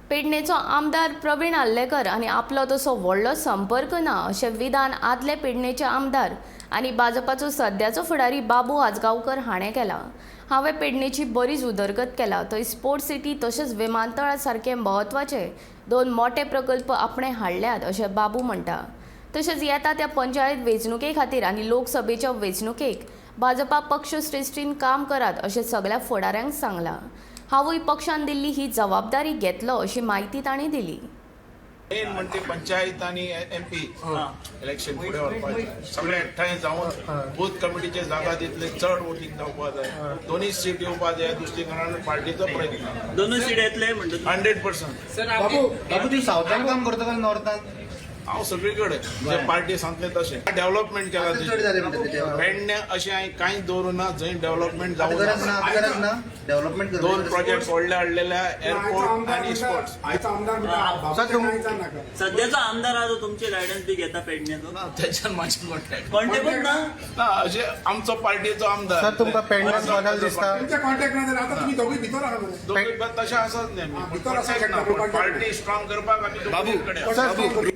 पेडणेचो आमदार प्रवीण आर्लेकर आनी आपलो तसो व्हडलो संपर्क ना अशें विधान आदले पेडणेचे आमदार आनी भाजपाचो सद्याचो फुडारी बाबू आजगांवकर हाणें केलां. हांवें पेडणेची बरीच उदरगत केला. थंय स्पोर्ट्स सिटी तशेंच विमानतळा सारके म्हत्वाचे दोन मोटे प्रकल्प आपणें हाडल्यात अशें बाबू म्हणटा. तशेंच येता त्या पंचायत वेंचणुके खातीर आनी लोकसभेच्या वेंचणुकेक भाजपा पक्ष श्रेश्ठीन काम करात अशें सगळ्या फुडाऱ्यांक सांगलां. हांवूय पक्षान दिल्ली ही जबाबदारी घेतलो अशी म्हायती तांणी दिली. मेन म्हणजे पंचायत आणि एमपी इलेक्शन फुडें व्हरपाचें. सगळे एकठांय जावन बूथ कमिटीचे जागा दितले, चड वोटींग जावपा जाय, दोनूय सीट येवपा जाय. दुसरीकरण पार्टीचो प्रयत्न. दोनूय सीट येतले म्हणटा? 100%. बाबू, बाबू, तू सावथान काम करता काय नॉर्थान? हांव सगळी कडेन जे पार्टी सांगले तशें डेव्हलपमेंट केला. चड जाले म्हणटा त्याच्यावर. पेडणे अशें हांवें कांयच दवरूं ना जंय डेव्हलपमेंट आतां जावं गरज ना. ना. आतां गरज ना डेव्हलपमेंट. दोन प्रोजेक्ट व्हडले हाडलेले, एअरपोर्ट आनी स्पोर्ट्स. आयचो आमदार म्हणटा बाबूचे कांय नाका. सध्याचा आमदार आहा तो तुमचे गायडन्स बी घेता पेडण्याचो? त्याच्यान माझे कॉन्टॅक्ट कॉन्टॅक्टच ना? ना, अशें आमचो पार्टीचो आमदार. सर, तुमकां पेडण्यात बदल दिसता? तुमचे कॉन्टॅक्ट ना जाल्यार आतां तुमी दोगूय भितर आहा मरे. दोगूय तशें आसत न्ही. भितर आसा. पार्टी स्ट्रॉंग करपाक आमी दोगूय कडेन. सर.